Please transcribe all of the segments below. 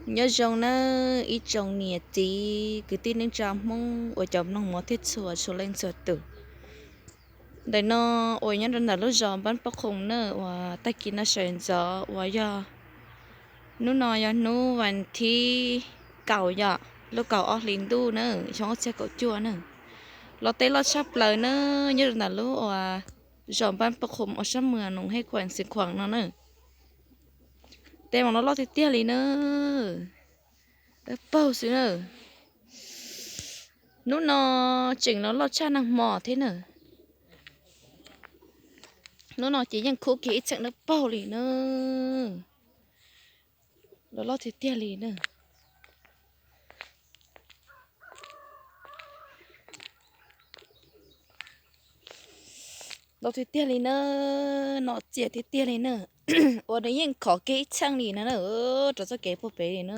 Nyob zoo nawb ib tsoom niam txiv kwv tij neej tsa Hmoob uas cov mloog mov thiab txhua txhua leej txhua tus. Ntawm no uas nyob rau ntawm lub zos Npab Paj Qhoos na uas tag kis no sawv ntxov uas yog hnub no yog hnub vas thib kaum yom, lub kaum ob hli ntuj na, xyoo ob txhiab kaum cuaj na. Los tej loj tshaj plaws na, nyob rau ntawm lub uas zos Npab Paj Qhoos uas sab Mws Noom Hej Khuam Xeev Khuam no na. Tej mas loj loj tiag tiag li na. Dawb paug xwb na. Hnub no tseem los loj tshaj nag hmo thiab na. Hnub no ces yeej khub kiag ib txheej dawb paug li na. Los loj tiag tiag li na. Loj tiag tiag li na. No txias tiag tiag li na. Uas nws yeej khov kiag ib txheej li na na, rau txoj kev puag pem li na.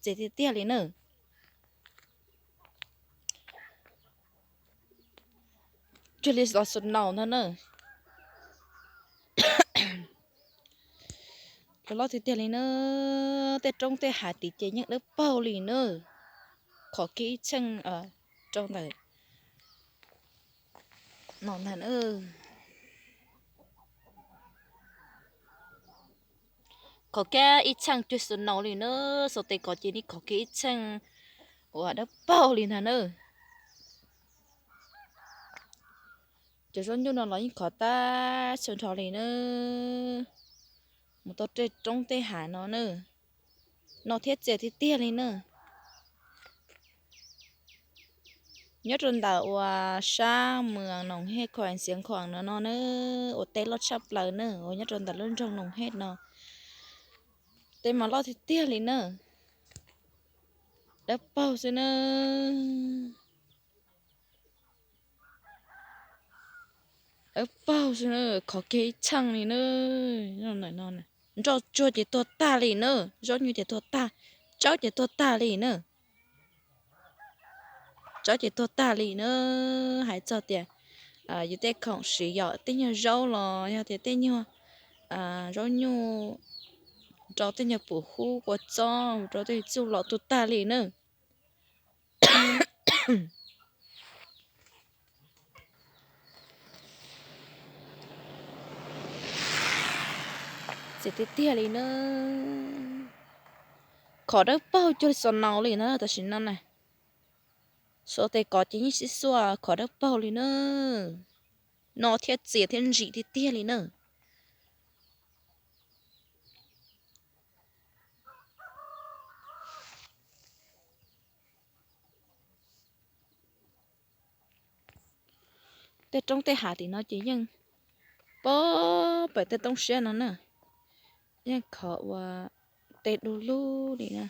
Txias tiag tiag li na. Cuag li los snow ntag na. Los loj tiag tiag li na. Tej roob tej hav tid ces yeej dawb paug li na. Khov kiag ib txheej rau ntawm no ntag na. Khov kiag ib txheej cuag snow li na. Xuas tes kov ces nws khov kiag ib txheej uas dawb paug li ntag na. Cov zaub nyuj no los yeej khov tag tshaj nrho li na. Mus tau tej roob tej hav no na. No thiab txias tiag tiag li na. Nyob rau ntawm uas sab Mws Noom Hej Khuam Xeev Khuam no no na, uas tej loj tshaj plaws na, uas nyob rau ntawm lub nroog Noom Hej no. Tej mas loj tiag tiag li na. Dawb paug xwb na. Dawb paug xwb na, khov kiag ib txheej li na. Nroj tsuag ces tuag tag li na, zaub nyuj ces tuag tag, tsawb ces tuag tag li na. Tsawb ces tuag tag li na. Hais txog tias yus tej khoom siv yom, tej nyuag zaub los yog tias tej nyuag zaub nyuj, rau tej nyuag pum hub kua txob, rau tej txuj lom tuag tag li na. Txias tiag tiag li na. Khov dawb paug cuag li snow li na tam sim no na. Xuas tes kov ces yeej sib xuaj khov dawb paug li na. No thiab txias thiab ntsim tiag tiag li na. Tej roob tej hav tim no ces yeej pob pem tej roob siab no na, yeej khov ua tej du lug li na.